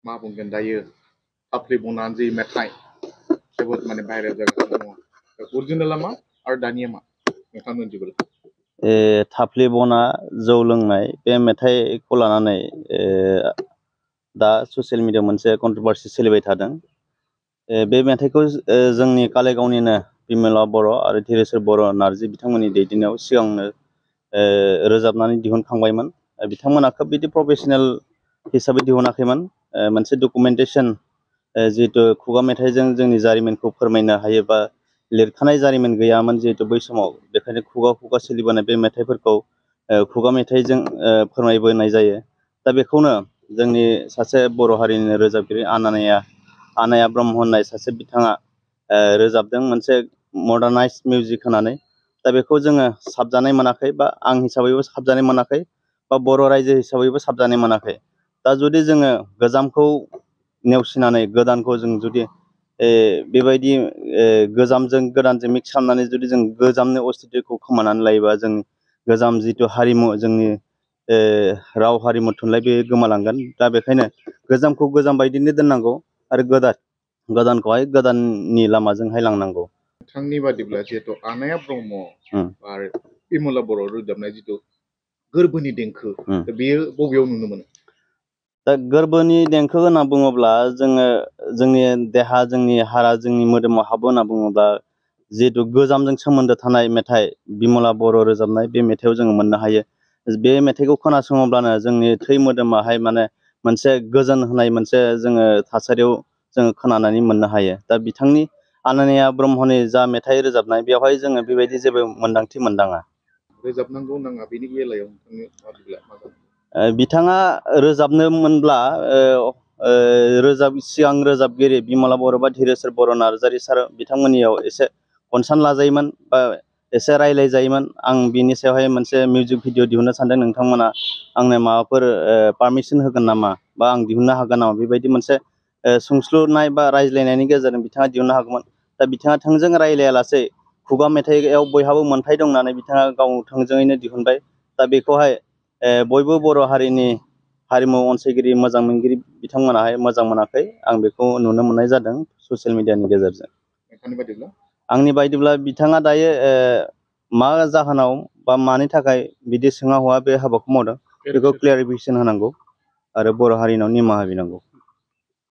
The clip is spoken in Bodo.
मा बुंगोन दायो थाफ्ले बनानै जि मेथाइ जोबोद माने भाइरेल जागासिनो दङ अरिजिनेला मा आरो दानिया मा नोंथां मोनथिगौ थाफ्ले बना जौ लोंनाय बे मेथाइखौ लानानै दा ससियेल मिडियायाव मोनसे कन्ट्रभार्सि सोलिबाय थादों। बे मेथाइखौ जोंनि कालाइगावनिनो बिमला बर' आरो धीरेश्वर बर' नार्जि बिथांमोननि दैदेननायाव सिगांनो रोजाबनानै दिहुनखांबायमोन। बिथांमोना खोब बिदि प्रफेसनेल हिसाबै दिहुनाखैमोन। मोनसे डकुमेन्टेसन जिहेतु खुगा मेथाइजों जोंनि जारिमिनखौ फोरमायनो हायो बा लिरखानाय जारिमिन गैयामोन जिहेतु बै समाव, बेखायनो खुगा खुगा सोलिबोनाय बे मेथाइफोरखौ खुगा मेथाइजों फोरमायबोनाय जायो। दा बेखौनो जोंनि सासे बर' हारिनि रोजाबगिरि आनाया ब्रह्म होननाय सासे बिथाङा रोजाबदों मोनसे मडार्नाइज मिउजिक होनानै। दा बेखौ जोङो साबजानाय मोनाखै बा आं हिसाबैबो साबजानाय मोनाखै बा बर' रायजो हिसाबैबो साबजानाय मोनाखै। दा जुदि जोङो गोजामखौ नेवसिनानै गोदानखौ जों जुदि बेबायदि गोजामजों गोदानजों मिक्स खालामनानै जुदि जों गोजामनि अस्तित्वखौ खोमानानै लायोबा जों गोजाम जिथु हारिमु जोंनि राव हारिमु थुनलाइ बे गोमालांगोन। दा बेखायनो गोजामखौ गोजाम बायदिनो दोननांगौ आरो गोदानखौहाय गोदाननि लामाजोंहाय लांनांगौ। नोंथांनि बादिब्ला जिहेतु आनाया ब्रह्म आरो बिमला बर' रोजाबनाय जिथु गोरबोनि देंखो बेयो बबेयाव नुनो मोनो? दा गोरबोनि देंखो होनना बुङोब्ला जोङो जोंनि देहा, जोंनि हारा, जोंनि मोदोमाव हाबो होनना बुङोब्ला जिहेतु गोजामजों सोमोन्दो थानाय मेथाइ बिमला बर' रोजाबनाय बे मेथाइआव जोङो मोननो हायो। बे मेथाइखौ खोनासङोब्लानो जोंनि थै मोदोमाहाय माने मोनसे गोजोन होनाय मोनसे जोङो थासारियाव जोङो खोनानानै मोननो हायो। दा बिथांनि आनानिया ब्रह्मनि जा मेथाइ रोजाबनाय बेवहाय जोङो बेबायदि जेबो मोन्दांथि मोनदाङा। रोजाबनांगौ नाङा बेनि बेलायाव नोंथांनि बादिब्ला मा जागोन? बिथाङा रोजाबनो मोनब्ला सिगां रोजाबगिरि बिमला बर' बा धीरेश्वर बर' नार्जारि सार बिथांमोननियाव एसे कनसार्न लाजायोमोन बा एसे रायज्लायजायोमोन। आं बिनि सायावहाय मोनसे मिउजिक भिडिअ दिहुननो सानदों, नोंथांमोना आंनो माबाफोर पारमिसन होगोन नामा बा आं दिहुननो हागोन नामा, बेबायदि मोनसे सोंस्लुनाय बा रायज्लायनायनि गेजेरजों बिथाङा दिहुननो हागौमोन। दा बिथाङा थोंजों रायज्लायालासे खुगा मेथाइआव बयहाबो मोन्थाय दं होननानै बिथाङा गाव थोंजोङैनो दिहुनबाय। दा बेखौहाय बयबो बर' हारिनि हारिमु अनसायगिरि मोजां मोनगिरि बिथांमोनाहाय मोजां मोनाखै। आं बेखौ नुनो मोननाय जादों ससियेल मिडियानि गेजेरजों। आंनि बायदिब्ला बिथाङा दायो मा जाहोनाव बा मानि थाखाय बिदि सोङा हवा बे हाबाखौ मावदों बेखौ क्लियारिफिकेसन होनांगौ आरो बर' हारिनाव निमाहा बिनांगौ।